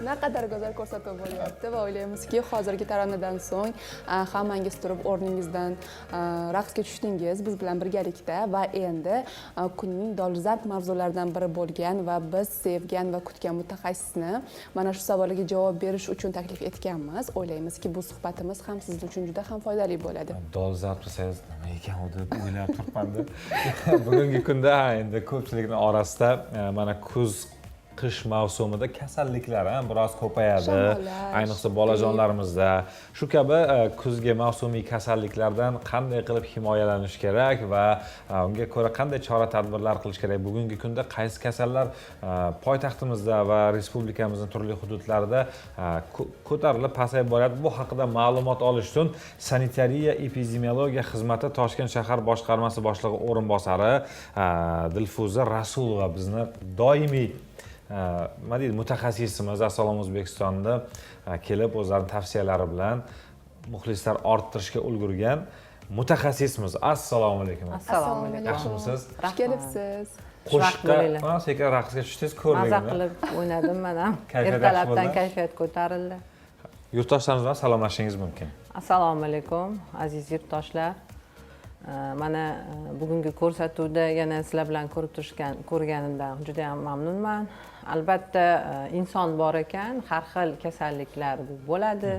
Naqadar go'zal ko'rsatuv bo'lyapti va o'ylaymizki, hozirgi taronadan so'ng hammangiz turib o'rningizdan raqsga tushdingiz biz bilan birgalikda. Va endi kunning dolzarb mavzularidan biri bo'lgan va biz sevgan va kutgan mutaxassisni mana shu savolga javob berish uchun taklif etganmiz. O'ylaymizki, bu suhbatimiz ham siz uchun juda ham foydali bo'ladi. Dolzarb desangiz, nima ekan u deb o'ylab turibmanda. Bugungi kunda, ha, endi ko'pchilikni orasida mana kuz qish mavsumida kasalliklar ham biroz ko'payadi. Shamollash, Ayniqsa bolajonlarimizda. Shu kabi kuzgi mavsumiy kasalliklardan qanday qilib himoyalanish kerak va unga ko'ra qanday chora tadbirlar qilish kerak, bugungi kunda qaysi kasallar poytaxtimizda va respublikamizning turli hududlarida ko'tarilib, pasayib boryapti, bu haqida ma'lumot olish uchun Sanitariya epidemiologiya xizmati Toshkent shahar boshqarmasi boshlig'i o'rinbosari Dilfuza Rasulova bizni doimiy nima deydi, mutaxassisimiz Assalom O'zbekistonda kelib, o'zlarini tavsiyalari bilan muxlislar orttirishga ulgurgan mutaxassisimiz. Assalomu alaykum. Assalomu alaykum. Yaxshimisiz? Xush kelibsiz. Qo'shiqqa Bo'linglar. Ha, sekin raqsga tushdingiz, ko'rdik. Maza qilib o'ynadim man ham. Kayfiyat yaxshi Ertalabdan bo'ldimi? kayfiyat ko'tarildi. Yurtdoshlarimiz bilan salomlashishingiz mumkin. Assalomu alaykum, aziz yurtdoshlar. Mana bugungi ko'rsatuvda yana sizlar bilan ko'rib turishgan, ko'rganimdan juda ham mamnunman. Albatta, inson bor ekan, har xil kasalliklar bu bo'ladi.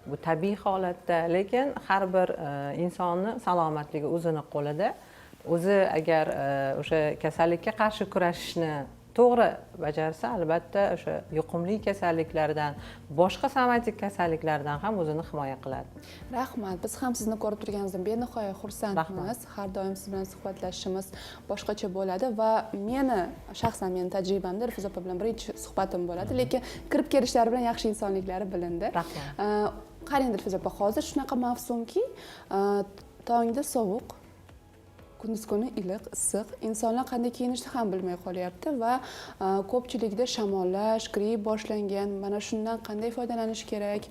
Bu tabiiy holatda, lekin har bir insonni salomatligi o'zini qo'lida. O'zi agar o'sha kasallikka qarshi kurashishni to'g'ri bajarsa, albatta o'sha yuqumli kasalliklardan, boshqa somatik kasalliklardan ham o'zini himoya qiladi. Rahmat. Biz ham sizni ko'rib turganimizdan benihoya xursandmiz. Rahmat. Har doim siz bilan suhbatlashishimiz boshqacha bo'ladi va meni shaxsan meni tajribamda Dilfuza opa bilan birinchi suhbatim bo'ladi, lekin kirib kelishlari bilan yaxshi insonliklari bilindi. Rahmat. Qarang, Dilfuza opa, hozir shunaqa mavsumki, tongda sovuq, kunduz kuni iliq, issiq. Insonlar qanday kiyinishni ham bilmay qolyapti va ko'pchilikda shamollash, gripp boshlangan. Mana shundan qanday foydalanish kerak?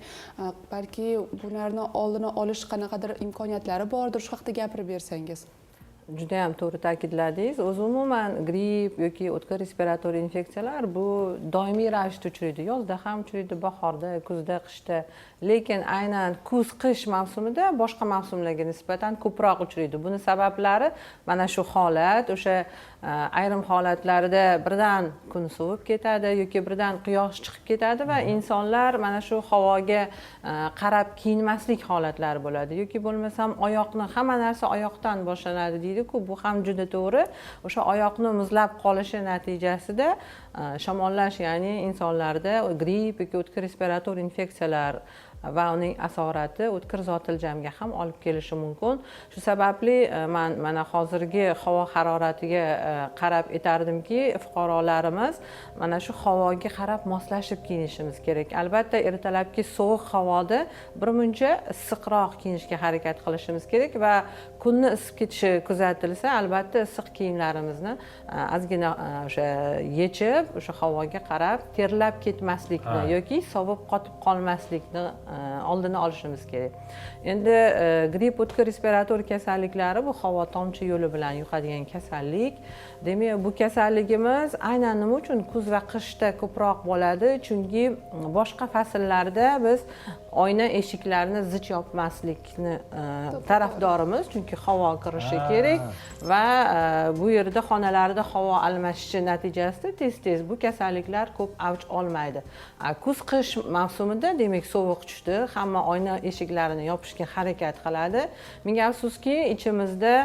Balki bularni oldini olish qanaqadir imkoniyatlari bordir, shu haqida gapirib bersangiz. Juda ham to'g'ri ta'kidladingiz. O'zi umuman gripp yoki o'tkir respirator infeksiyalar bu doimiy ravishda uchraydi. Yozda ham uchraydi, bahorda, kuzda, qishda. Lekin aynan kuz qish mavsumida boshqa mavsumlarga nisbatan ko'proq uchraydi. Buni sabablari mana shu holat, o'sha ayrim holatlarda birdan kun sovib ketadi yoki birdan quyosh chiqib ketadi va insonlar mana shu havoga qarab kiyinmaslik holatlari bo'ladi yoki bo'lmasam oyoqni, hamma narsa oyoqdan boshlanadi deydi-ku, bu ham juda to'g'ri. O'sha oyoqni muzlab qolishi natijasida shamollash, ya'ni insonlarda gripp yoki o'tkir respirator infeksiyalar va uning asorati o'tkir zotiljamga ham olib kelishi mumkin. Shu sababli man mana hozirgi havo haroratiga qarab aytardimki, fuqarolarimiz mana shu havoga qarab moslashib kiyinishimiz kerak. Albatta, ertalabki sovuq havoda birmuncha issiqroq kiyinishga harakat qilishimiz kerak va kunni isib ketishi kuzatilsa, albatta issiq kiyimlarimizni ozgina o'sha yechib, o'sha havoga qarab terlab ketmaslikni yoki sovib qotib qolmaslikni oldini olishimiz kerak. Endi gripp, o'tkir respirator kasalliklari bu havo tomchi yo'li bilan yuqadigan kasallik. Demak, bu kasalligimiz aynan nima uchun kuz va qishda ko'proq bo'ladi? Chunki boshqa fasllarda biz oyna eshiklarni zich yopmaslikni tarafdorimiz, chunki havo kirishi kerak va bu yerda xonalarda havo almashishi natijasida tez tez bu kasalliklar ko'p avj olmaydi. Kuz qish mavsumida, demak, sovuq tushdi, hamma oyna eshiklarini yopishga harakat qiladi. Ming afsuski, ichimizda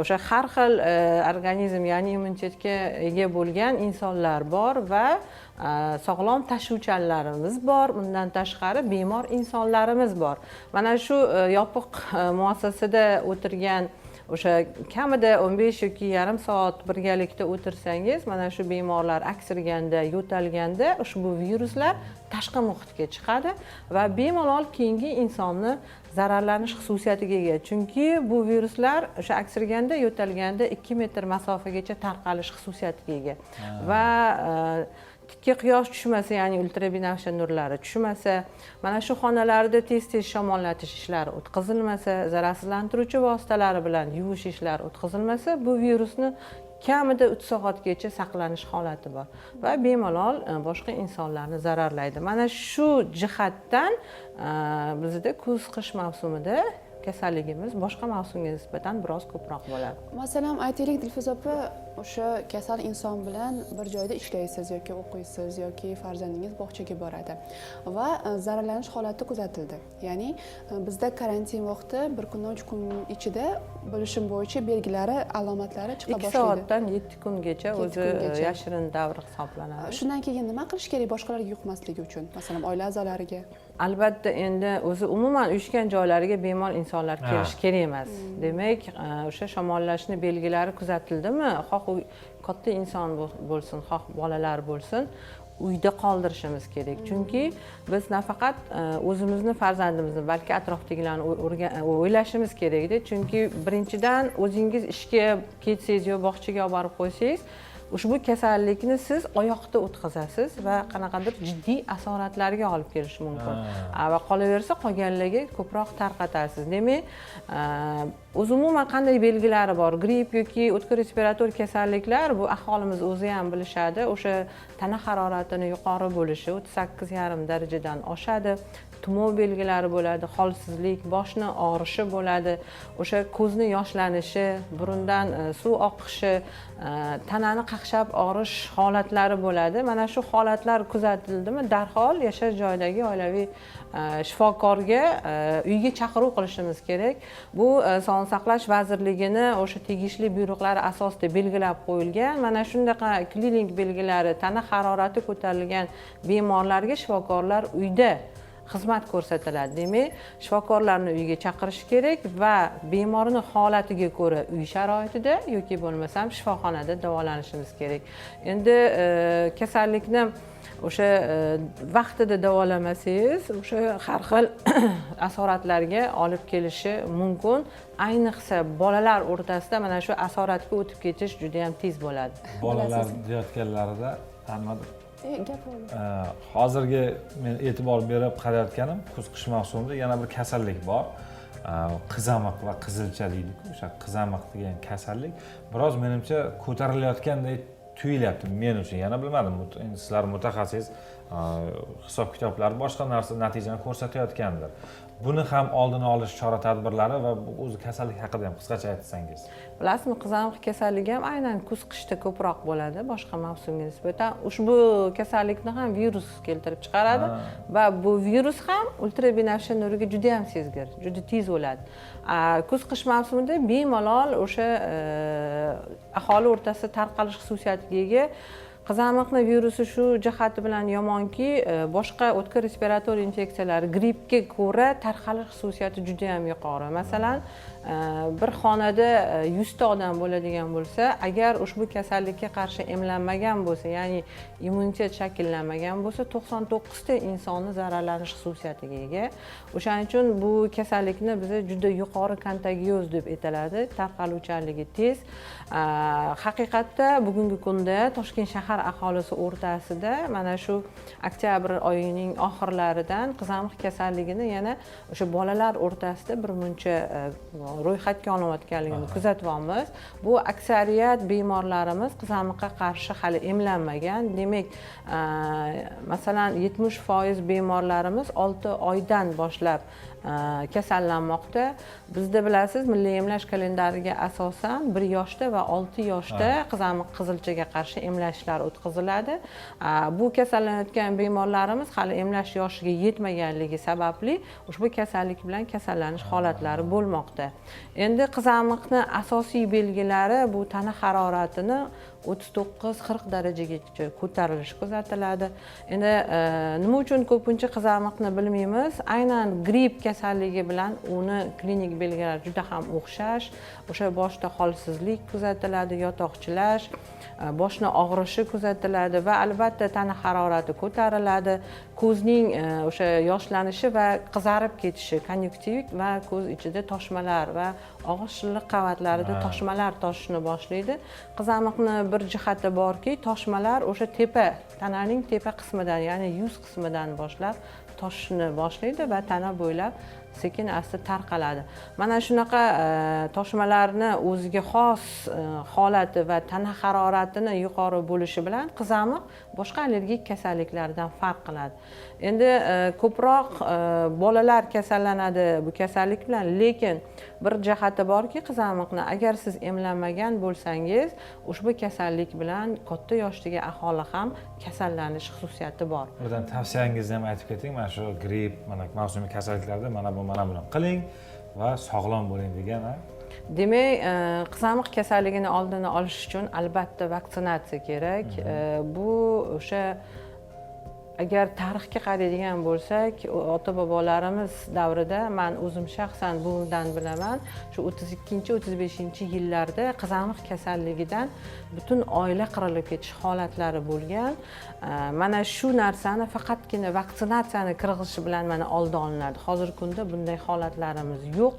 o'sha har xil organizm, ya'ni immunitetga ega bo'lgan insonlar bor va sog'lom tashuvchanlarimiz bor. Undan tashqari, bemor insonlarimiz bor. Mana shu yopiq muassasada o'tirgan o'sha kamida 15 yoki yarim soat birgalikda o'tirsangiz, mana shu bemorlar aksirganda, yo'talganda ushbu viruslar tashqi muhitga chiqadi va bemalol keyingi insonni zararlanish xususiyatiga ega, chunki bu viruslar o'sha aksirganda, yo'talganda 2 metr masofagacha tarqalish xususiyatiga ega. Va tikka quyosh tushmasa, ya'ni ultrabinafsha nurlari tushmasa, mana shu xonalarda tez tez shamollatish ishlari o'tkazilmasa, zararsizlantiruvchi vositalari bilan yuvish ishlari o'tkazilmasa, bu virusni Kamida 3 soatgacha saqlanish holati bor va bemalol boshqa insonlarni zararlaydi. Mana shu jihatdan bizda kuz qish mavsumida kasalligimiz boshqa mavsumga nisbatan biroz ko'proq bo'ladi. Masalan, aytaylik, Dilfuza opa, o'sha kasal inson bilan bir joyda ishlaysiz yoki o'qiysiz yoki farzandingiz bog'chaga boradi va zararlanish holati kuzatildi. Ya'ni bizda karantin vaqti 1 kundan 3 kun ichida, bilishim bo'yicha, belgilari, alomatlari chiqa 2 boshlaydi. soatdan 7 kungacha 7 o'zi kungacha. yashirin davr hisoblanadi. Shundan keyin nima qilish kerak boshqalarga yuqmasligi uchun, masalan, oila a'zolariga? Albatta, endi o'zi umuman uyushgan joylariga bemor insonlar kelishi kerak emas. Demak, o'sha shamollashni belgilari kuzatildimi, xoh u katta inson bo'lsin, xoh bolalar bo'lsin, uyda qoldirishimiz kerak. Chunki biz nafaqat o'zimizni farzandimizni, balki atrofdagilarni o'ylashimiz kerakda. Chunki birinchidan, o'zingiz ishga ketsangiz yo bog'chaga olib borib qo'ysangiz, ushbu kasallikni siz oyoqda o'tkazasiz va qanaqadir jiddiy asoratlarga olib kelishi mumkin. Va qolaversa, qolganlarga ko'proq tarqatasiz. Demak, o'zi umuman qanday belgilari bor gripp yoki o'tkir respirator kasalliklar, bu aholimiz o'zi ham bilishadi. O'sha tana haroratini yuqori bo'lishi, 38,5 darajadan oshadi, tumov belgilari bo'ladi, holsizlik, boshni og'rishi bo'ladi, o'sha ko'zni yoshlanishi, burundan suv oqishi, tanani qaqshab og'rish holatlari bo'ladi. Mana shu holatlar kuzatildimi, darhol yashash joyidagi oilaviy shifokorga uyga chaqiruv qilishimiz kerak. Bu Sog'liqni saqlash vazirligini o'sha tegishli buyruqlari asosida belgilab qo'yilgan. Mana shunaqa klinik belgilari, tana harorati ko'tarilgan bemorlarga shifokorlar uyda xizmat ko'rsatiladi. Demak, shifokorlarni uyga chaqirish kerak va bemorni holatiga ko'ra uy sharoitida yoki bo'lmasam shifoxonada davolanishimiz kerak. Endi kasallikni o'sha vaqtida davolamasangiz, o'sha har xil asoratlarga olib kelishi mumkin. Ayniqsa, bolalar o'rtasida mana shu asoratga o'tib ketish juda yam tez bo'ladi. Bolalar deyotganlarida nimadir Gap bo'ldi. Hozirgi men e'tibor berib qarayotganim, kuz qish mavsumida yana bir kasallik bor, qizamiq va qizilcha deydiku. O'sha qizamiq degan kasallik biroz, menimcha, ko'tarilayotgandek tuyulyapti men uchun. Yana bilmadim, endi sizlar mutaxassis, hisob kitoblar boshqa narsa, natijani ko'rsatayotgandir. Buni ham oldini olish chora tadbirlari va bu o'zi kasallik haqida ham qisqacha aytsangiz. Bilasizmi, qizamiq kasalligi ham aynan kuz qishda ko'proq bo'ladi boshqa mavsumga nisbatan. Ushbu kasallikni ham virus keltirib chiqaradi va bu virus ham ultrabinafsha nuriga juda yam sezgir, juda tez o'ladi. Kuz qish mavsumida bemalol o'sha aholi o'rtasida tarqalish xususiyatiga ega. Qizamiqni virusi shu jihati bilan yomonki, boshqa o'tkir respirator infeksiyalari, grippga ko'ra tarqalish xususiyati juda yam yuqori. Masalan, bir xonada 100 ta odam bo'ladigan bo'lsa, agar ushbu kasallikka qarshi emlanmagan bo'lsa, ya'ni immunitet shakllanmagan bo'lsa, 99 ta insonni zararlanish xususiyatiga ega. O'shaning uchun bu kasallikni biza juda yuqori kontagioz deb aytiladi, tarqaluvchanligi tez. Haqiqatda bugungi kunda Toshkent shahar aholisi o'rtasida mana shu oktyabr oyining oxirlaridan qizamiq kasalligini yana o'sha bolalar o'rtasida birmuncha ro'yxatga olinayotganligini kuzatyapmiz. Bu aksariyat bemorlarimiz qizamiqqa qarshi hali emlanmagan. Demak, masalan, 70% bemorlarimiz 6 oydan boshlab kasallanmoqda. Bizda, bilasiz, milliy emlash kalendariga asosan 1 yoshda va 6 yoshda qizamiq qizilchaga qarshi emlashlar o'tkaziladi. Bu kasallanayotgan bemorlarimiz hali emlash yoshiga yetmaganligi sababli ushbu kasallik bilan kasallanish holatlari bo'lmoqda. Endi qizamiqni asosiy belgilari bu tana haroratini 39-40 darajagacha ko'tarilishi kuzatiladi. Endi nima uchun ko'pincha qizamiqni bilmaymiz? Aynan gripp kasalligi bilan uni klinik belgilari juda ham o'xshash. O'sha boshda holsizlik kuzatiladi, yotoqchilash, boshni og'rishi kuzatiladi va albatta tana harorati ko'tariladi, ko'zning o'sha yoshlanishi va qizarib ketishi, konyuktivit va ko'z ichida toshmalar va og'iz shilliq qavatlarida toshmalar toshishni boshlaydi. Qizamiqni bir jihati borki, toshmalar o'sha tepa, tananing tepa qismidan, ya'ni yuz qismidan boshlab toshishni boshlaydi va tana bo'ylab. Sekin asta tarqaladi. Mana shunaqa toshmalarni o'ziga xos holati va tana haroratini yuqori bo'lishi bilan qizamiq boshqa allergik kasalliklardan farq qiladi. Endi ko'proq bolalar kasallanadi bu kasallik bilan, lekin bir jihati borki, qizamiqni agar siz emlanmagan bo'lsangiz, ushbu kasallik bilan katta yoshdagi aholi ham kasallanish xususiyati bor. Birdan tavsiyangizni ham aytib keting. Mana shu gripp, mana mavsumiy kasalliklarda mana bu, mana buni qiling va sog'lom bo'ling degan, a? Demak, qizamiq kasalligini oldini olish uchun albatta vaksinatsiya kerak. Bu o'sha agar tarixga qaraydigan bo'lsak, ota bobolarimiz davrida, man o'zim shaxsan buvimdan bilaman, shu 32, 35-yillarda qizamiq kasalligidan butun oila qirilib ketish holatlari bo'lgan. Mana shu narsani faqatgina vaksinatsiyani kirgizish bilan mana oldi olinadi. Hozirgi kunda bunday holatlarimiz yo'q,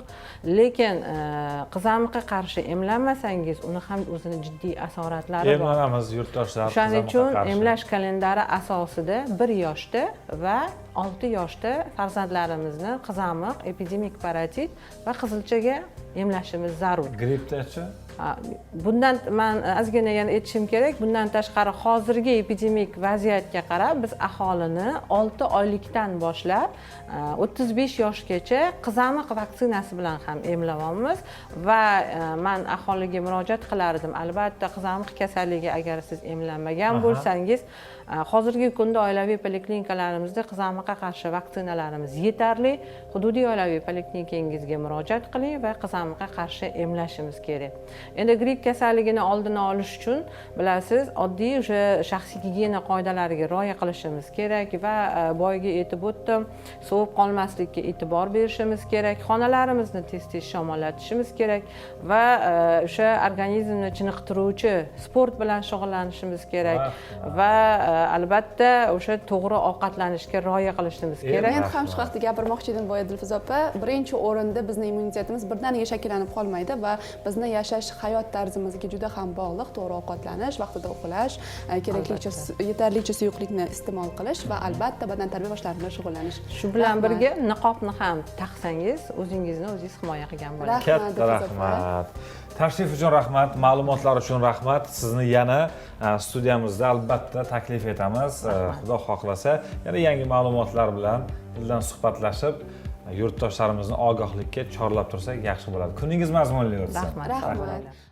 lekin qizamiqqa qarshi emlanmasangiz, uni ham o'zini jiddiy asoratlari bor. Emlanamiz, yurtdoshlar, O'shaning qizamiqqa uchun qarshi. emlash kalendari asosida 1 yoshda va 6 yoshda farzandlarimizni qizamiq, epidemik parotit va qizilchaga emlashimiz zarur. Grippdachi? Ha, bundan man ozgina yana aytishim kerak. Bundan tashqari, hozirgi epidemik vaziyatga qarab, biz aholini 6 oylikdan boshlab 35 yoshgacha qizamiq vaksinasi bilan ham emlayapmiz. Va man aholiga murojaat qilardim, albatta qizamiq kasalligi agar siz emlanmagan bo'lsangiz, hozirgi kunda oilaviy poliklinikalarimizda qizamiqqa qarshi vaksinalarimiz yetarli. Hududiy oilaviy poliklinikangizga murojaat qiling va qizamiqqa qarshi emlashimiz kerak. Endi gripp kasalligini oldini olish uchun, bilasiz, oddiy o'sha shaxsiy gigiyena qoidalariga rioya qilishimiz kerak va boyagi aytib o'tdim, sovib qolmaslikka e'tibor berishimiz kerak, xonalarimizni tez tez shamollatishimiz kerak va o'sha organizmni chiniqtiruvchi sport bilan shug'ullanishimiz kerak va albatta o'sha to'g'ri ovqatlanishga rioya qilishimiz kerak. Men ham shu haqda gapirmoqchi edim boya, Dilfuza opa. Birinchi o'rinda bizni immunitetimiz birdaniga shakllanib qolmaydi va bizni yashash hayot tarzimizga juda ham bog'liq to'g'ri ovqatlanish, vaqtida uxlash, keraklicha, yetarlicha suyuqlikni iste'mol qilish va albatta badantarbiya mashqlari bilan shug'ullanish. Shu bilan Rahmat. birga niqobni ham taqsangiz, o'zingizni o'zingiz himoya qilgan bo'lasiz. Rahmat, Katta Dilfuza opa. rahmat. Tashrif uchun rahmat, ma'lumotlar uchun rahmat. Sizni yana studiyamizda albatta taklif etamiz. Xudo xohlasa, yana yangi ma'lumotlar bilan birdan suhbatlashib, yurtdoshlarimizni ogohlikka chorlab tursak yaxshi bo'ladi. Kuningiz mazmunli o'tsin. Rahmat. Rahmat.